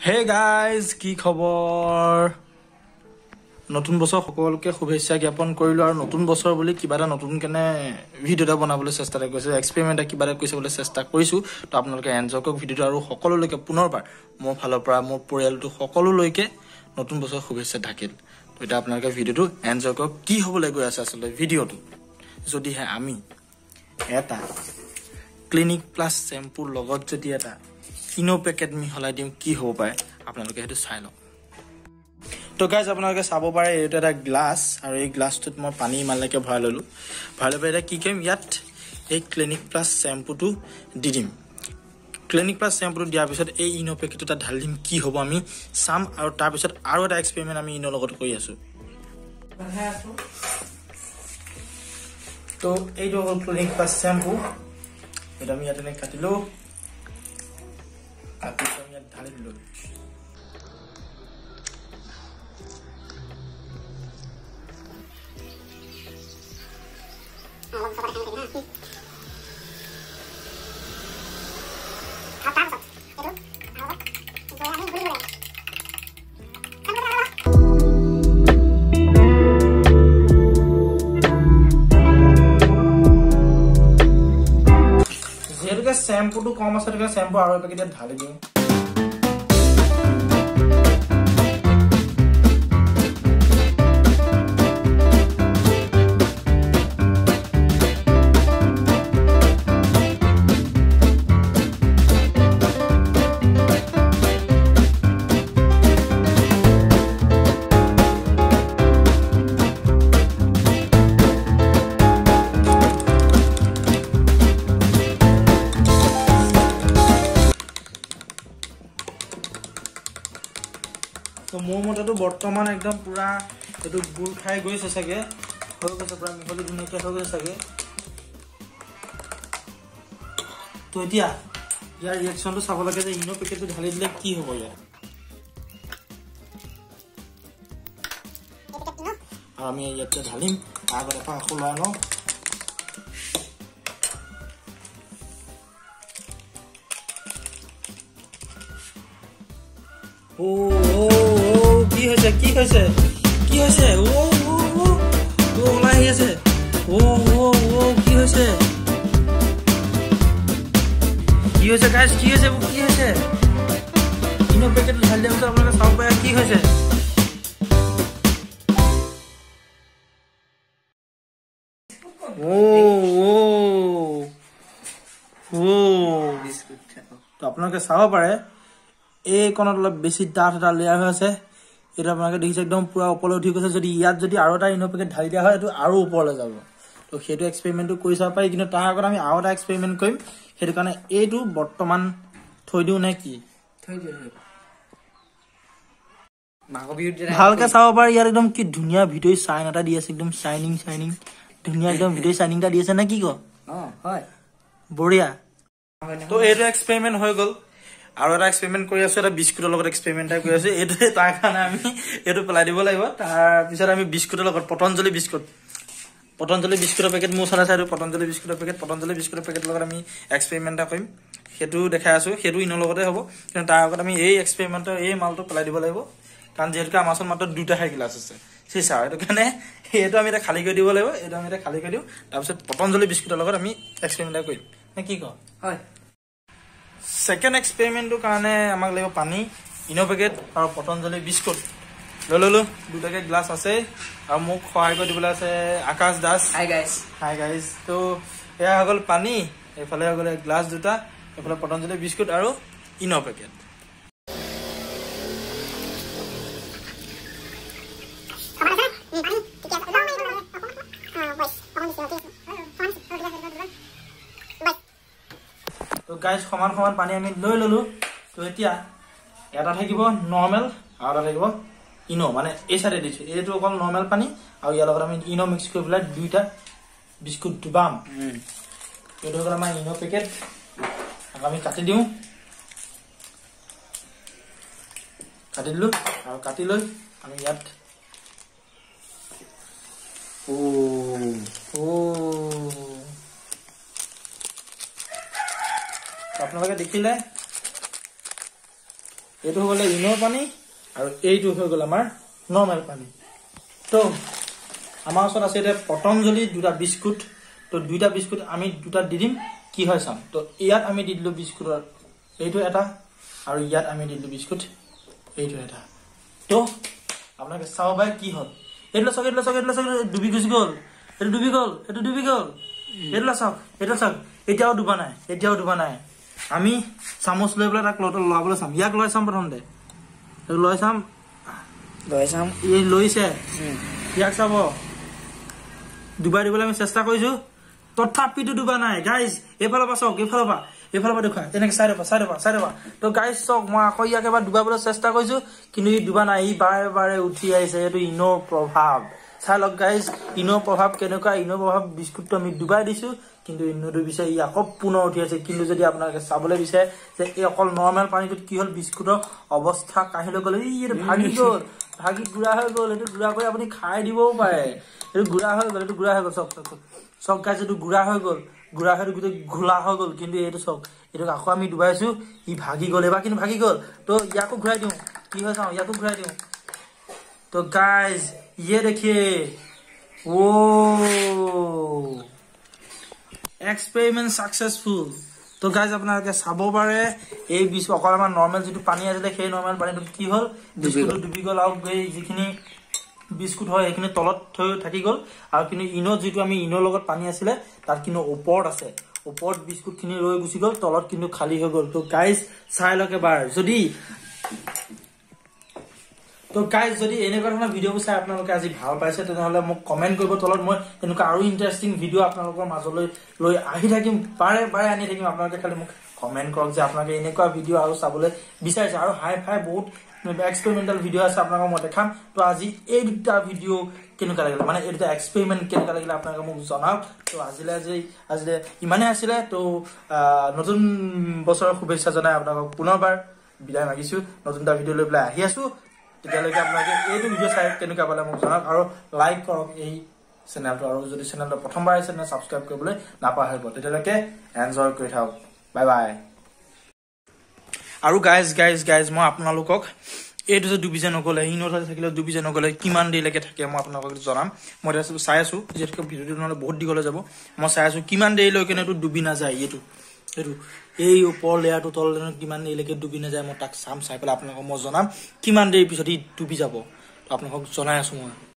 Hey guys, কি খবৰ? নতুন বছৰ সকলোকে শুভেচ্ছা জ্ঞাপন কৰিলোঁ। আৰু নতুন বছৰ বুলি কিবা এটা নতুন কেনে ভিডিঅ' এটা বনাবলৈ চেষ্টা এটা কৰিছোঁ, এক্সপেৰিমেণ্ট এটা কিবা এটা কৰি চাবলৈ চেষ্টা কৰিছোঁ। তো আপোনালোকে এনজয় কৰক ভিডিঅ'টো। আৰু সকলোলৈকে পুনৰবাৰ মোৰ ফালৰ পৰা, মোৰ পৰিয়ালটো সকলোলৈকে নতুন বছৰ শুভেচ্ছা থাকিল। তো এতিয়া আপোনালোকে ভিডিঅ'টো এনজয় কৰক। কি হ'বলৈ গৈ আছে আচলতে ভিডিঅ'টো, যদিহে আমি এটা ক্লিনিক প্লাছ চেম্পুৰ লগত যদি এটা ইন' পেকেট মিহলাই দিওঁ, কি হ'ব পাৰে আপোনালোকে সেইটো চাই লওক। তো গাইজ, আপোনালোকে চাব পাৰে এইটো এটা গ্লাছ, আৰু এই গ্লাছটোত মই পানী ইমানলৈকে ভৰাই ল'লোঁ। ভৰাই লৈ পেলাই এতিয়া কি কৰিম, ইয়াত এই ক্লিনিক প্লাছ চেম্পুটো দি দিম। ক্লিনিক প্লাছ চেম্পুটো দিয়াৰ পিছত এই ইন' পেকেটটো তাত ঢালি দিম, কি হ'ব আমি চাম। আৰু তাৰপিছত আৰু এটা এক্সপেৰিমেণ্ট আমি ইনৰ লগত কৰি আছোঁ। তো এইটো হ'ল ক্লিনিক প্লাছ চেম্পু, এইটো আমি ইয়াত এনেকৈ কাটিলোঁ, তাৰপিছত আমি ইয়াত ঢালি দিলোঁ। যিহেতুকে চেম্পুটো কম আছে, সেইটো কাৰণে চেম্পু আৰু এপেকেট ইয়াত ঢালি দিওঁ। তো মোৰ মতেতো বৰ্তমান একদম পুৰা এইটো গুৰ খাই গৈছে চাগে, হৈ গৈছে পুৰা মিহলি ধুনীয়াকৈ হৈ গৈছে চাগে। তো এতিয়া ইয়াৰ ৰিয়েকশ্যনটো চাব লাগে যে ইন' পেকেটটো ঢালি দিলে কি হ'ব ইয়াত। আৰু আমি ইয়াতে ঢালিম, তাৰ আগত এপাক আকৌ লৰাই লওঁ। অ' কি হৈছে, কি হৈছে, কি হৈছে? অ' অ' ওলাই আহি আছে। অ' অ' অ' কি হৈছে, কি হৈছে গাইজ, কি হৈছে, কি হৈছে? ইন' পেকেটটো ঢালি দিয়াৰ পিছত আপোনালোকে চাব পাৰে কি হৈছে। অ' অ' অ' তো আপোনালোকে চাব পাৰে এইকণত অলপ বেছি ডাঠ এটা লেয়াৰ হৈ আছে। এইটো আপোনালোকে দেখিছে একদম পুৰা ওপৰলৈ উঠি গৈছে। যদি ইয়াত যদি আৰু এটা ইন' পেকেট ঢালি দিয়া হয়, এইটো আৰু ওপৰলৈ যাব। তো সেইটো এক্সপেৰিমেণ্টটো কৰি চাব পাৰি, কিন্তু তাৰ আগত আমি আৰু এটা এক্সপেৰিমেণ্ট কৰিম। সেইটো কাৰণে এইটো বৰ্তমান থৈ দিওঁ নে কি? ভালকে চাব পাৰি ইয়াত একদম কি ধুনীয়া ভিতৰি চাইন এটা দি আছে, একদম চাইনিং চাইনিং ধুনীয়া একদম ভিতৰি চাইনিং এটা দি আছে নে কি ক? বঢ়িয়া। তো এইটো এক্সপেৰিমেণ্ট হৈ গ'ল। আৰু এটা এক্সপেৰিমেণ্ট কৰি আছো, এটা বিস্কুটৰ লগত এক্সপেৰিমেণ্ট এটা কৰি আছো। এইটোৱে তাৰ কাৰণে আমি এইটো পেলাই দিব লাগিব। তাৰপিছত আমি বিস্কুটৰ লগত পতঞ্জলি বিস্কুট, পতঞ্জলি বিস্কুটৰ পেকেট মোৰ ওচৰত আছে, এইটো পতঞ্জলি বিস্কুটৰ পেকেট, পতঞ্জলি বিস্কুটৰ পেকেটৰ লগত আমি এক্সপেৰিমেণ্ট এটা কৰিম। সেইটো দেখাই আছো, সেইটো ইনৰ লগতে হ'ব। কিন্তু তাৰ আগত আমি এই এক্সপেৰিমেণ্টৰ এই মালটো পেলাই দিব লাগিব, কাৰণ যিহেতুকে আমাৰ ওচৰত মাত্ৰ দুটাহে গিলাচ আছে চিচা, সেইটো কাৰণে এইটো আমি এতিয়া খালী কৰি দিব লাগিব। এইটো আমি এতিয়া খালী কৰি দিওঁ, তাৰপিছত পতঞ্জলি বিস্কুটৰ লগত আমি এক্সপেৰিমেণ্ট এটা কৰিম নে কি কওঁ? হয়। ছেকেণ্ড এক্সপেৰিমেণ্টটোৰ কাৰণে আমাক লাগিব পানী, ইন' পেকেট আৰু পতঞ্জলি বিস্কুট লৈ ল'লোঁ। দুটাকে গ্লাছ আছে আৰু মোক সহায় কৰি দিবলৈ আছে Akash Das. Hi guys. Hi guys. তো এয়া হৈ গ'ল পানী, এইফালে হৈ গ'ল গ্লাছ দুটা, এইফালে পতঞ্জলি বিস্কুট আৰু ইন' পেকেট। তো গাইজ, সমান সমান পানী আমি লৈ ললো। তো এতিয়া এটা থাকিব নৰ্মেল আৰু এটা থাকিব ইন', মানে এই চাইডে দিছো এইটো অকল নৰ্মেল পানী আৰু ইয়াৰ লগত আমি ইন' মিক্স কৰি পেলাই দুইটা বিস্কুট ডুবাম। এইটো হৈ গ'ল আমাৰ ইন' পেকেট, আমি কাটি দিওঁ, কাটি দিলো। আৰু কাটি লৈ আমি ইয়াত আপোনালোকে দেখিলে এইটো হৈ গ'ল ইনৰ পানী আৰু এইটো হৈ গ'ল আমাৰ নৰ্মেল পানী। তো আমাৰ ওচৰত আছে এতিয়া পতঞ্জলি দুটা বিস্কুট। তো দুইটা বিস্কুট আমি দুটা দি দিম, কি হয় চাম। তো ইয়াত আমি দি দিলোঁ বিস্কুটৰ এইটো এটা আৰু ইয়াত আমি দি দিলোঁ বিস্কুট এইটো এটা। তো আপোনালোকে চাব পাৰে কি হ'ল। এইটো চাওক, এইটো চাওক, এইটো চাওক, ডুবি গুচি গ'ল, এইটো ডুবি গ'ল, এইটো ডুবি গ'ল। এইটো চাওক, এইটো চাওক, এতিয়াও ডুবা নাই, এতিয়াও ডুবা নাই। আমি চামুচ লৈ পেলাই তাক লৰাবলৈ চাম। ইয়াক লৈ চাম প্ৰথমতে, লৈ চাম, লৈ চাম। ই লৈছে, ইয়াক চাব, ডুবাই দিবলৈ আমি চেষ্টা কৰিছো, তথাপিতো ডুবা নাই। গাইজ এইফালৰ পৰা চাওক, এইফালৰ পৰা, এইফালৰ পৰা দেখুৱা, তেনেকে চাইডৰ পৰা, চাইডৰ পৰা, চাইডৰ পৰা। তো গাইজ চাওক, মই আকৌ ইয়াক এবাৰ ডুবাবলৈ চেষ্টা কৰিছো, কিন্তু ই ডুবা নাই, ই বাৰে বাৰে উঠি আহিছে। এইটো ইনৰ প্ৰভাৱ। চাই লওক গাইজ, ইনৰ প্ৰভাৱ কেনেকুৱা। ইনৰ প্ৰভাৱ, বিস্কুটটো আমি ডুবাই দিছো, কিন্তু ই নুডুবিছে, ই আকৌ পুনৰ উঠি আছে। কিন্তু যদি আপোনালোকে চাবলৈ বিচাৰে যে এই অকল নৰ্মেল পানীটোত কি হ'ল, বিস্কুটৰ অৱস্থা কাহিলৈ গ'ল, ই এইটো ভাগি গ'ল, ভাগি গুড়া হৈ গ'ল। এইটো গুড়া কৰি আপুনি খাই দিবও পাৰে। এইটো গুড়া হৈ গ'ল, এইটো গুড়া হৈ গ'ল। চব চব চব চব গাইজ, এইটো গুড়া হৈ গ'ল, গুড়া হৈ গোটেই ঘোলা হৈ গ'ল। কিন্তু এইটো চাওক, এইটোক আকৌ আমি ডুবাইছো, ই ভাগি গ'ল, এইবাৰ কিন্তু ভাগি গ'ল। তো ইয়াকো ঘূৰাই দিওঁ, কি হয় চাওঁ, ইয়াকো ঘূৰাই দিওঁ। তো গাইজ ये देखिए, वो এক্সপেৰিমেণ্ট ছাকচেছফুল। তো গাইজ আপোনালোকে চাব পাৰে, এই অকল আমাৰ নৰ্মেল যিটো পানী আছিলে, সেই নৰ্মেল পানীটোত কি হ'ল, বিস্কুটটো ডুবি গ'ল আৰু এই যিখিনি বিস্কুট হয় সেইখিনি তলত থৈ থাকি গ'ল। আৰু কিন্তু ইনত যিটো আমি ইনৰ লগত পানী আছিলে, তাত কিন্তু ওপৰত আছে, ওপৰত বিস্কুটখিনি ৰৈ গুচি গ'ল, তলত কিন্তু খালী হৈ গ'ল। তো গাইজ চাই লওক এবাৰ। যদি তো গাইজ যদি এনেকুৱা ধৰণৰ ভিডিঅ'বোৰ চাই আপোনালোকে আজি ভাল পাইছে, তেনেহ'লে মোক কমেণ্ট কৰিব তলত। মই এনেকুৱা আৰু ইণ্টাৰেষ্টিং ভিডিঅ' আপোনালোকৰ মাজলৈ লৈ আহি থাকিম, বাৰে বাৰে আনি থাকিম। আপোনালোকে খালি মোক কমেণ্ট কৰক যে আপোনালোকে এনেকুৱা ভিডিঅ' আৰু চাবলৈ বিচাৰিছে। আৰু হাই ফাই বহুত এক্সপেৰিমেণ্টেল ভিডিঅ' আছে, আপোনালোকক মই দেখাম। তো আজি এই দুটা ভিডিঅ' কেনেকুৱা লাগিলে, মানে এই দুটা এক্সপেৰিমেণ্ট কেনেকুৱা লাগিলে আপোনালোকে মোক জনাওক। তো আজিলৈ ইমানেই আছিলে। তো নতুন বছৰৰ শুভেচ্ছা জনাই আপোনালোকক পুনৰবাৰ বিদায় মাগিছোঁ। নতুন এটা ভিডিঅ' লৈ পেলাই আহি আছোঁ। তেতিয়ালৈকে আপোনালোকে এইটো ভিডিঅ' চাই কেনেকুৱা পালে মোক জনাওক আৰু লাইক কৰক এই চেনেলটো। আৰু যদি চেনেলটো প্ৰথমবাৰ আহিছে, তেনে ছাবস্ক্ৰাইব কৰিবলৈ নাপাহৰিব। তেতিয়ালৈকে এনজয় কৰি থাকক, বাই বাই। আৰু গাইজ গাইজ গাইজ, মই আপোনালোকক এইটো যে ডুবি যে নগ'লে, ইনত থাকিলে ডুবি যে নগ'লে কিমান দেৰিলৈকে থাকে মই আপোনালোকক জনাম। মই এতিয়া চাই আছোঁ, যিহেতুকে ভিডিঅ'টো নহ'লে বহুত দীঘল হৈ যাব। মই চাই আছোঁ কিমান দেৰিলৈকে এইটো ডুবি নাযায়। এইটো এই ওপৰ লেয়াৰটো তল কিমান দেৰিলৈকে ডুবি নাযায়, মই তাক চাম, চাই পেলাই আপোনালোকক মই জনাম কিমান দেৰিৰ পিছত ই ডুবি যাব। তো আপোনালোকক জনাই আছোঁ মই।